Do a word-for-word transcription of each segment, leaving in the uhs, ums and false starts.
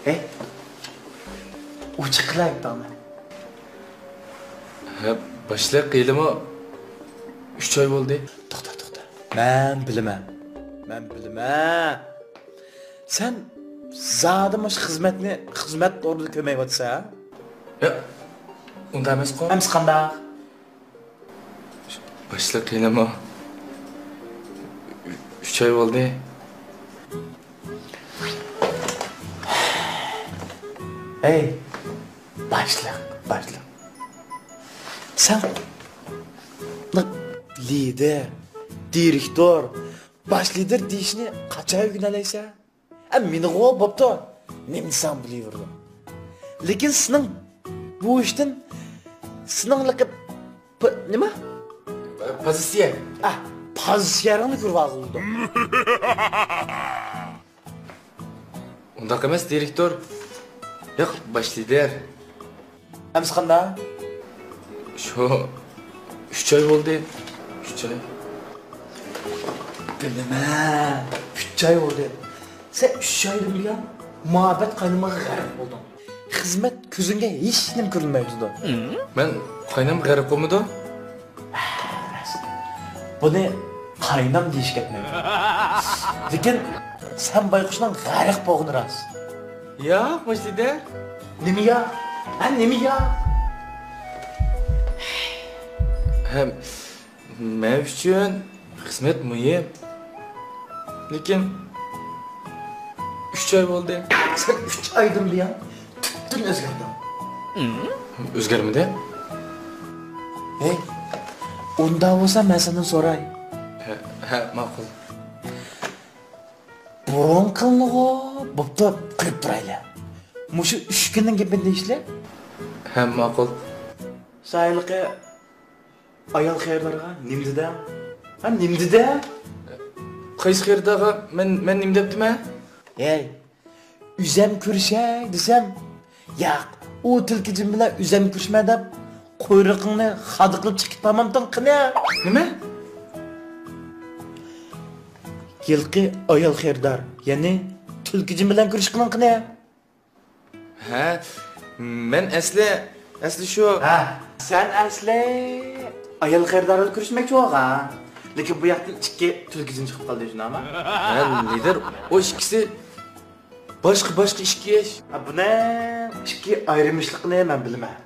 ھەي، ئوچۇق قىلاي داڭنى. ھە، باشلىق، ھېلىمۇ ئۈچ ئاي بولدى. توختا، توختا. مەن بىلىمەن. مەن بىلىمەن. سەن زادى مۇشۇ خىزمەتنى خىزمەت ئورنىدا كۆرمەيۋاتىسەن، ھە؟ ياق، ئۇنداق ئەمەسقۇ. ئەمىسە قانداق؟ باشلىق، ھېلىمۇ ئۈچ ئاي بولدى. ھەي، باشلىق، باشلىق. سەن لىدىر، دىرېكتور، باش لىدىر دېيىشنى قاچان ئۆگىنەلەيسەن؟ ئە، مېنىغۇ بوپتۇ. نېمە دېسەڭ بىلىۋېرىدۇ. لېكىن سېنىڭ بۇ ئىشتىن سېنىڭ لىقىپ، پ-، نېمە؟ پوزىتسىيە. ئە، پوزىتسىيەڭنى كۆرۈۋالغىلى بولىدۇ. ئۇنداق ئەمەس، دىرېكتور. ياق، باش لىدىر. ئەمىسە قانداق؟ شۇ ئۈچ ئاي بولدى. ئۈچ ئاي. بىلىمەن، ئۈچ ئاي بولدى. سەن ئۈچ ئايدىن بۇيان مۇھەببەت قاينىمىغا غەرق بولدۇڭ. خىزمەت كۆزۈڭگە ھېچنېمە كۆرۈنمەيدۇ. مەن قاينام غەرق بولمىدۇ؟ بۇنى قاينام دېيىشكە كەتمەيدۇ. لېكىن سەن بايقۇشنىڭ غەرق بولغىنى راست. ياق، مۇشتىدە. نېمە ياق؟ ھە، نېمە ياق؟ ھەم مەن ئۈچۈن خىزمەت مۇھىم. لېكىن ئۈچ ئاي بولدى. سەن ئۈچ ئايدىن بۇيان تۈپتىن ئۆزگەردىڭ. ئۆزگەرمىدى. ھەي، ئۇنداق بولسا مەن سەندىن سوراي. ھە، ھە، ماقۇل. بۇرۇنقىلىنىغۇ بوپتۇ، قويۇپ تۇرايلى. مۇشۇ ئۈچ كۈننىڭ گېپىنى دېيىشلى. ھە، ماقۇل. سايلىقى ئايال خېرىدارغا نېمە دېدىڭ؟ ھە، نېمە دېدىڭ؟ قايسى خېرىدارغا؟ مەن، مەن نېمە دەپتىمەن؟ ھەي، ئۆزەم كۆرۈشەي دېسەم، ياق، ئۇ تۈلكىجىن بىلەن ئۆزەم كۆرۈشمە دەپ، قۇيرۇقۇڭنى خادا قىلىپ چىقىپ كېتىپ بارمامتىڭ قېنى؟ نېمە؟ ھېلىقى ئايال خېرىدار، يەنى تۈلكىجىن بىلەن كۆرۈشكىنىڭ قېنى؟ ھە، مەن ئەسلى، ئەسلى شۇ. ھە، سەن ئەسلى ئايال خېرىدار بىلەن كۆرۈشمەكچى بولغان. لېكىن بۇ ياقتىن ئىككى تۈلكىجىن چىقىپ قالدى، شۇنداقمۇ؟ ھە، لىدىر، ئۇ ئىككىسى باشقا، باشقا ئىككى ئىش. ھە، بۇنىڭ ئىككى ئايرىم ئىشلىقىنى مەن بىلىمەن.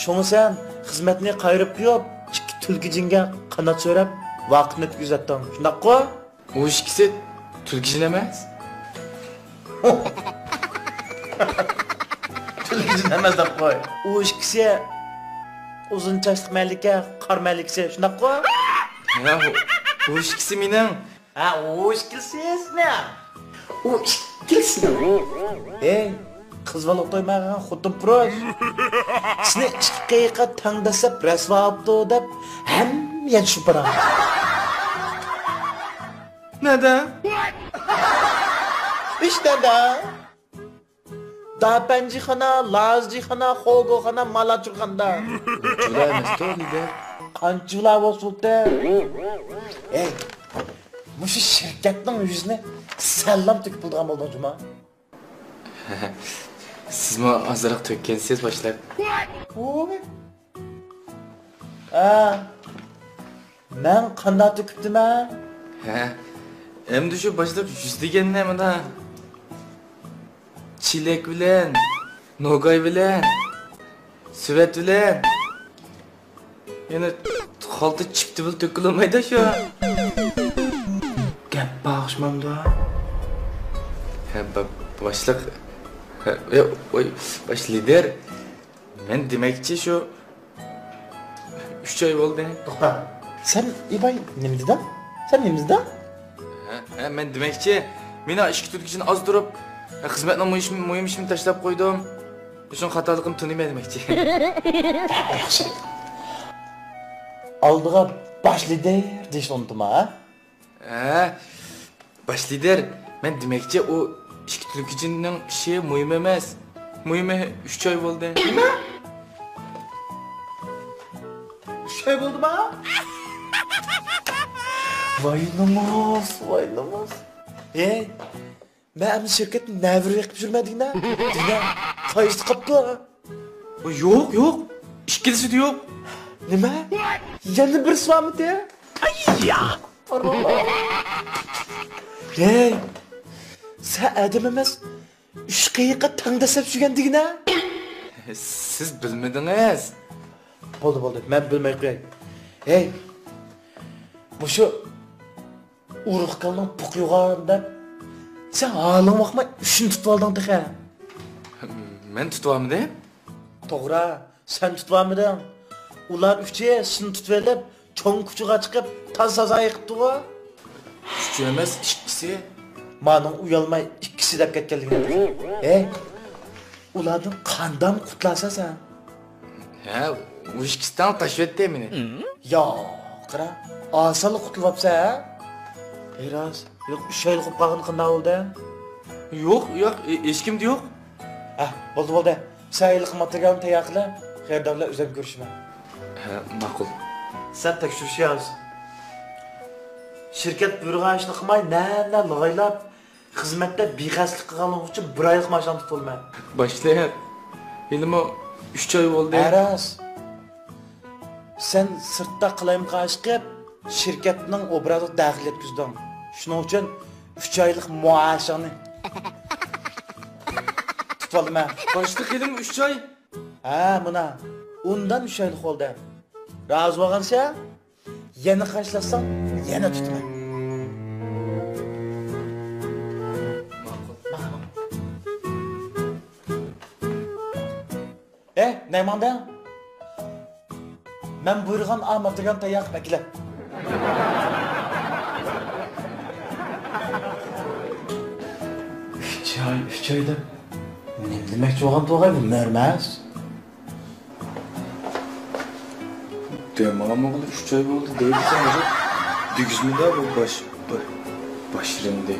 شۇڭا سەن خىزمەتنى قايرىپ قويۇپ، ئىككى تۈلكىجىنگە قانات سۆرەپ، ۋاقىتنى ئۆتكۈزۈۋەتتىڭ، شۇنداققۇ؟ ئۇ ئىككىسى تۈلكىجىن ئەمەس؟ تۈلكىجىن ئەمەس دەپ قوي. ئۇ ئىككىسى ئۇزۇن چاچلىق مەلىكە، قار مەلىكىسى، شۇنداققۇ؟ ھە، ئۇ، ئۇ ئىككىسى مېنىڭ. ھە، ئۇ ئىككىلىسى سېنىڭ. ئۇ ئىككىلىسى سېنىڭ. ھەي، قىز بالا تويمىغان خوتۇن پۇرۇش. سېنى ئىككى قېيىققا تەڭ دەسسەپ رەسۋا قىپتۇ دەپ ھەممە يەر چۈشۈپ بارغان. نەدە؟ ئىش نەدە؟ داپەنجىخانا، لازىجىخانا، خوگوخانا، مالاچۇرخاندا. ئۇنچىۋالا ئەمەستۇ، لىدىر. قانچىۋالا بولسۇن. ھەي، مۇشۇ شىركەتنىڭ يۈزىنى سەنلام تۆكۈپ بولىدىغان بولدۇڭ جۇما. سىزمۇ ئازراق تۆككەنسىز، باشلىق. ۋوي. ھە. مەن قانداق تۆكۈپتىمەن؟ ھە. ئەمدى شۇ باشلىق يۈز دېگەننى مانا چېلەك بىلەن، نوگاي بىلەن، سېۋەت بىلەن يەنە خالتا چىپتى بىلەن تۆكۈلمەيدۇ شۇ. گەپ باغىشمامدۇ؟ ھە، با-، باشلىق. ھە، ئوي، باش لىدىر. مەن دېمەكچى شۇ، ئۈچ ئاي بولدى. توختا. سەن، ئىباي، نېمە دېدىڭ؟ سەن نېمە دېدىڭ؟ ھە، ھە، مەن دېمەكچى، مېنىڭ ئىككى تۈلكىچىنى ئازدۇرۇپ، خىزمەتنىڭ مۇھىم، مۇھىم ئىشىنى تاشلاپ قويدۇم. شۇڭا خاتالىقىمنى تونۇيمەن دېمەكچى. ياخشى. ئالدىغا باش لىدىر دېيىشنى ئۇنتۇما، ھە؟ ھە، باش لىدىر، مەن دېمەكچى، ئۇ ئىككى تۈلكىچىنىڭ ئىشى مۇھىم ئەمەس. مۇھىمى ئۈچ ئاي بولدى. نېمە؟ ئۈچ ئاي بولدىما؟ ۋاي نومۇس، ۋاي نومۇس. ھەي، مەن ئەمدى شىركەتنى نەۋرە بېقىپ يۈرمەن دېگىنە. دېگىنە، قايسى قاپتۇ؟ يوق، يوق. ئىككىلىسىدە يوق. نېمە؟ يەنە بىرسى بارمىدى؟ ئاييا! ھەي، سەن ئادەم ئەمەس، ئۈچ قېيىققا تەڭ دەسسەپ سۈرگەن دېگىنە؟ سىز بىلمىدىڭىز. بولدى، بولدى، مەن بىلمەي قوياي. ھەي، مۇشۇ ئۇرۇق كالىنىڭ پۇقى يوغان دەپ، سەن ھالىڭ باقماي ئۈچىنى تۇتۇۋالدىڭ تېخى. مەن تۇتۇۋالمىدىم. توغرا، سەن تۇتۇۋالمىدىڭ. ئۇلار ئۈچى سېنى تۇتۇۋېلىپ، چوڭ كوچىغا چىقىپ، تازا سازا يىقىپتىغۇ. ئۈچى ئەمەس، ئىككىسى. مانىڭ ئۇيالماي ئىككىسى دەپ كەتكەنلىكىنى. ھەي، ئۇلاردىن قانداق قۇتۇلارسەن سەن؟ ھە، ئۇ ئىككىسى تەڭ تاشلىۋەتتى مېنى. ياق، قارا، ئاسانلا قۇتۇلۇۋاپسەن، ھە؟ ھەي راست، يوق، ئۈچ ئايلىق بولۇپ قالغىنى قانداق بولدى؟ يوق، يوق، ھېچكىمدە يوق. ھە، بولدى، بولدى. سەن ھېلىقى ماتېرىيالنى تەييار قىلە، خېرىدارلار ئۆزۈم كۆرۈشىمەن. ھە، ماقۇل. سەن تەكشۈرۈش ياز. شىركەت بۇيرۇغان ئىشنى قىلماي، نەنە لاغايلاپ، خىزمەتتە بىخەستەلىك قىلغانلىقىڭ ئۈچۈن بىر ئايلىق مائاشىڭنى تۇتۇۋالىمەن. باشلىق، ھېلىمۇ ئۈچ ئاي بولدى. ھە راست. سەن سىرتتا قالايمىقان ئىشقىپ، شىركەتنىڭ ئوبرازىغا دەخلى يەتكۈزدۈڭ. شۇنىڭ ئۈچۈن ئۈچ ئايلىق مائاشىڭنى تۇتۇۋالىمەن. باشلىق، ھېلىمۇ ئۈچ ئاي؟ ھە، مانا، ئۇندىن ئۈچ ئايلىق بولدى. رازى بولغانسەن؟ يەنە قارشىلاتساڭ، يەنە تۇتىمەن. ھە، نەمانداڭ؟ مەن بۇيرۇغان ئا ماتېرىيالنى تەييار قىلىپ ئەكېلە. ئۈچ ئاي، ئۈچ ئاي دەپ نېمە دېمەكچى بولغان تۇغاي بۇ مەرمەس؟ دەم ئالمىغىلى ئۈچ ئاي بولدى دەيدىكەن، دېگۈزمىدە بۇ باش، با-، باشلىندى.